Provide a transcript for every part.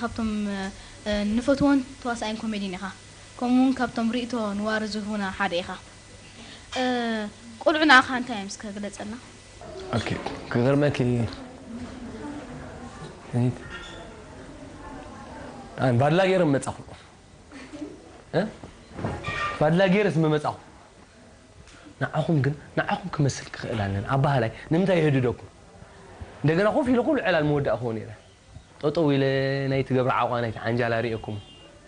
ካብቶም ንፈትዎን ተዋሳኣይን ኮሜድን ኢኻ። ከምኡውን ካብቶም ርእይቶ ንዋሪ ዝህቡና ሓደ ኢኻ። ቆልዑ ንዓኻ እንታይ እዮም እስከ ግለጸልና? ኦኬ፣ ክገርመኪ፣ ባድላ ገይረ መጻኹ። ባድላ ገይረስ ምመጻኹ። ንዓኹም ግን ንዓኹም ክመስል ክኽእል ኣለኒ ኣባህላይ ንምንታይ የህድደኩም? እንደገና ኮፍ ኢለ ኩሉ ዕላል ምወዳእክዎ ነይረ። ጠጠው ኢለ ናይ ትገብረ ዓቋ ናይ ዓንጃላ ርእየኩም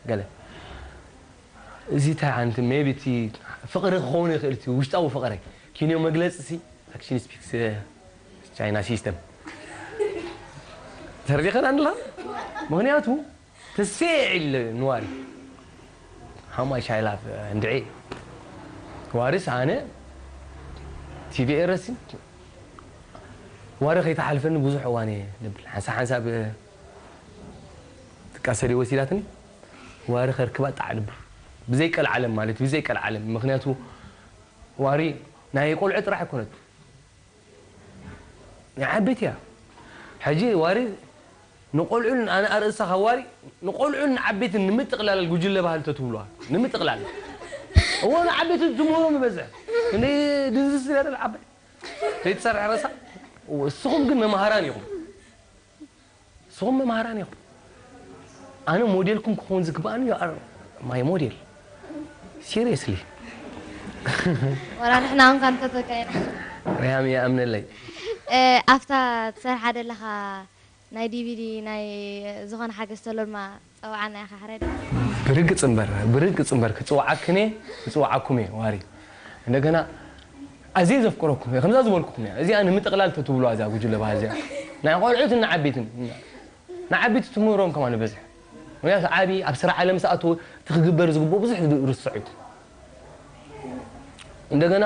ገለ እዚ እንታይ ዓንት maybe እቲ ፍቕሪ ክኸውን ይኽእል እቲ ውሽጣዊ ፍቕረይ ኪንዮ መግለፂ ሲ actually speaks China system ተረዲኸን ኣንላ ምኽንያቱ ተስፌ ኢለ ንዋሪ how much I love እንድዒ ዋሪስ ኣነ ቲቪ ኤረሲ ዋሪ ከይተሓልፈኒ ብዙሕ እዋን እየ ንብል ሓንሳ ሓንሳብ ትቃሰሪ ወሲዳትኒ ዋሪ ከርክባ ጣዕ ልብል ብዘይ ቀልዓለም ማለት ብዘይ ቀልዓለም ምክንያቱ ዋሪ ናይ ቆልዑ ጥራሕ ኣይኮነት ናይ ዓበይቲ እያ ሕጂ ዋሪ ንቆልዑን ኣነ ኣርእሳ ካብ ዋሪ ንቆልዑን ንዓበይትን ንምጥቕላል ጉጅለ ባህል ተትብሉዋ ንምጥቕላል እዎ ንዓበይቲ ትምህሮም ይበዝሕ እንደ ድንዝዝ ያደል ዓባይ ዘይትሰርሕ ረሳ እስኹም ግን መምሃራን ኢኹም ንስኹም መምሃራን ኢኹም ኣነ ሞዴልኩም ክኸውን ዝግባኣኒ you are my model seriously ወላ ንሕና እውን ካንተ ተካየና ሪሃም ይኣምነለይ ኣብታ ትሰርሓ ዘለኻ ናይ ዲቪዲ ናይ ዝኾነ ሓገዝ ተሎ ድማ ፀውዓና ኢኻ ሕረድ ብርግፅ እምበር ብርግፅ እምበር ክፅውዓክን እየ ክፅውዓኩም እየ ዋሪ እንደገና ኣዝየ ዘፍቅረኩም እየ ከምዛ ዝበልኩኩም እያ እዚኣ ንምጥቕላል ተትብሉዋ እዛ ጉጅለ ባህል እዚኣ ናይ ቆልዑትን ንዓበይትን ንዓበይቲ ትምህሮም ከማን ይበዝሕ ምክንያቱ ዓቢ ኣብ ስራሕ ዓለም ሰኣተወ እቲ ክግበር ዝግብኦ ብዙሕ ርስዕ እዩ እንደገና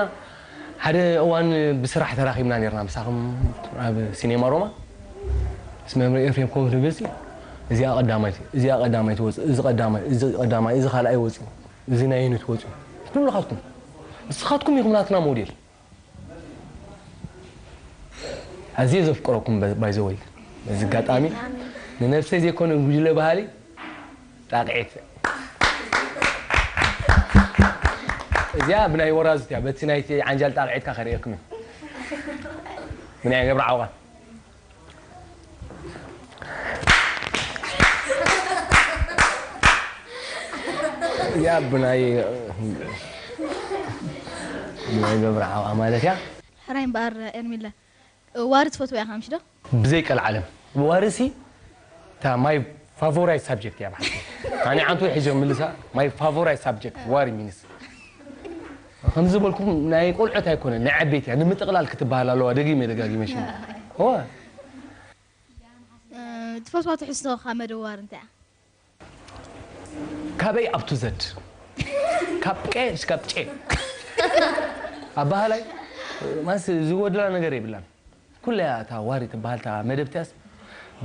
ሓደ እዋን ብስራሕ ተራኺብና ነርና ምሳኹም ኣብ ሲኔማ ሮማ ምስ መምህር ኤፍሬም ኮፍ ንብል እዚኣ ቀዳማይ እዚኣ ቀዳማይ ትወፅእ እዚ ቀዳማይ እዚ ቀዳማይ እዚ ካልኣይ ወፅኡ እዚ ናይ ዩኒት ወፅኡ ኩልኻትኩም ንስኻትኩም ኢኹም ናትና ሞዴል ኣዝየ ዘፍቅረኩም ባይዘወይ በዚ ኣጋጣሚ ንነብሰይ ዘይኮነ ጉጅለ ባህሊ ጣቕዒት እዚኣ ብናይ ወራዙት እያ በቲ ናይቲ ዓንጃል ጣቕዒትካ ከርእየኩም እዩ ብናይ ገብረ ዓውቓ እዚኣ ብናይ ብናይ ገብረ ዓውቓ ማለት እያ ሕራይ እምበኣር ኤርሚለ ዋሪ ትፈትዋ ኢኻ ምሽ ዶ? ብዘይ ቀልዓለም ዋሪ ሲ እታ my favorite subject እያ ብሓቂ ኣነ ዓንቱ ሒጀ ምልሳ my favorite subject ዋሪ ሚንስ ከምዚ ዝበልኩም ናይ ቆልዑት ኣይኮነን ናይ ዓበይቲ እያ ንምጥቕላል ክትበሃል ኣለዋ ደጊመ ደጋጊመ ሽሙ እወ ትፈትዋ ትሕዝቶ ካብ መደብ ዋሪ እንታይ እያ? ካበይ ኣብቱ ዘድ ካብ ቀ እስካብ ጨ ኣባህላይ ማስ ዝጎድላ ነገር የብላን ኩለያ እታ ዋሪ ትበሃል እታ መደብ እቲያስ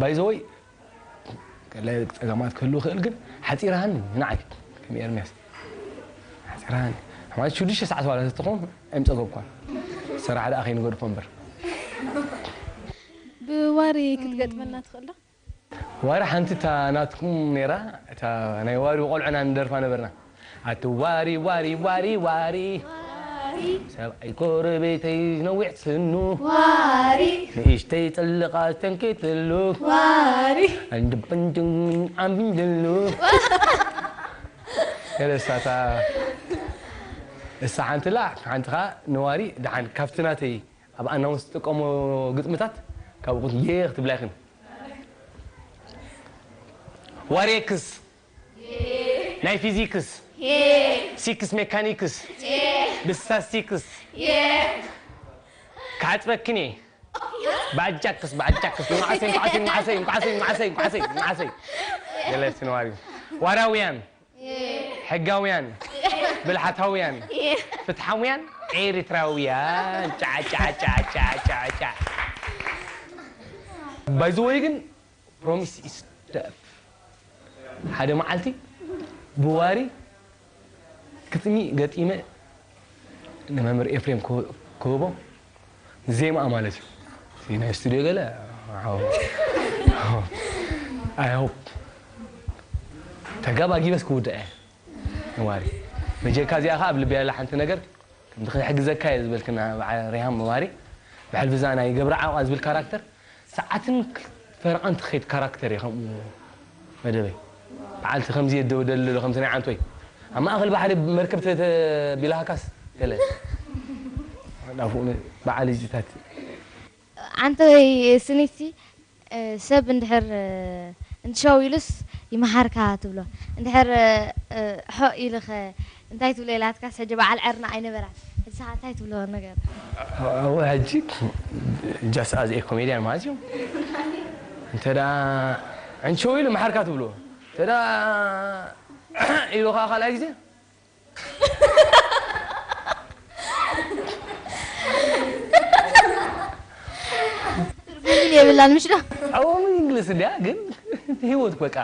ባይዘወይ ገለ ፀገማት ክህልው ይኽእል ግን ሓፂርሃኒ ንዓይ ከም ኤርምያስ ሓፂርሃኒ ማለት ሽዱሽተ ሰዓት ዋላ ተትኾን ኣይምፀገብኳን ስራሕ ደኣ ከይንገድፎ እምበር ብዋሪ ክትገጥመልና ትኽእል ዶ? ዋሪ ሓንቲ እታ ናትኩም ነይራ እታ ናይ ዋሪ ቆልዑና ንደርፋ ነበርና ኣቲ ዋሪ ዋሪ ዋሪ ዋሪ ሰብኣይ ጎረቤተይ ነዊሕ ስኑ ዋሪ ንእሽተይ ጥልቓ ተንኪትሉ ዋሪ እንድብንድን ዓምድሉ ገለሳታ እሳ ሓንቲ ላ ሓንቲ ኸዓ ንዋሪ ደሓን ካብቲ ናተይ ኣብ ኣናውንስ ትጥቀሞ ግጥምታት ካብኡ የ ክትብላ ይኽን ዋሬክስ ናይ ፊዚክስ ሲክስ ሜካኒክስ ብስታስቲክስ ክዓፅበክን እየ ብኣጃክስ ብኣጃክስ ንዓሰይ ንዓሰይ ንዓሰይ ንዓሰይ ንዓሰይ ንዓሰይ ንዓሰይ ገለ ስነዋሪ ዋራውያን ሕጋውያን ብልሓታውያን ፍትሓውያን ኤርትራውያን ጫጫጫጫጫ ባይዘወይ ግን ፕሮሚስ ኢስ ደፍ ሓደ መዓልቲ ብዋሪ ግጥሚ ገጢመ ንመምህር ኤፍሬም ክህቦ ዜማኣ ማለት እዩ ናይ ስቱዲዮ ገለ I hope ተጋብ ኣጊበስ ክውዳእ እየ። ነዋሪ በጀካ እዚኣ ከኣ ኣብ ልቢ ያለ ሓንቲ ነገር ከምቲ ክሕግዘካ እየ ዝበልክና በዓ ሪሃም ነዋሪ ብሕልፊ እዛ ናይ ገብረ ዓቋ ዝብል ካራክተር ሰዓትን ፈረቓን ትኸይድ ካራክተር እየ። ከምኡ መደበይ በዓልቲ ከምዚ የደወደሉ ከምቲ ናይ ዓንቶይ ኣብ ማእኸል ባሕሪ መርከብ ተቢላካስ ገለ ናብኡ በዓል እዚታት ዓንተወይ ስኒቲ ሰብ እንድሕር እንድሸው ኢሉስ ይመሓርካ ትብሎ እንድሕር ሖ ኢልኸ እንታይ ትብሎ ኢላትካስ ሕጂ በዓል ዕርና ኣይነበራን ንስኻ እንታይ ትብሎ ነገር ሕጂ just as a comedian ማለት እዩ እንተ ዕንሸው ኢሉ መሓርካ ትብሎ እንተ ኢሉ ከዓ ካልኣይ ግዜ ትርጉም የብላን ምሽ ዶ ኣዎ እንግሊዝ እንዲያ ግን ህይወት በቃ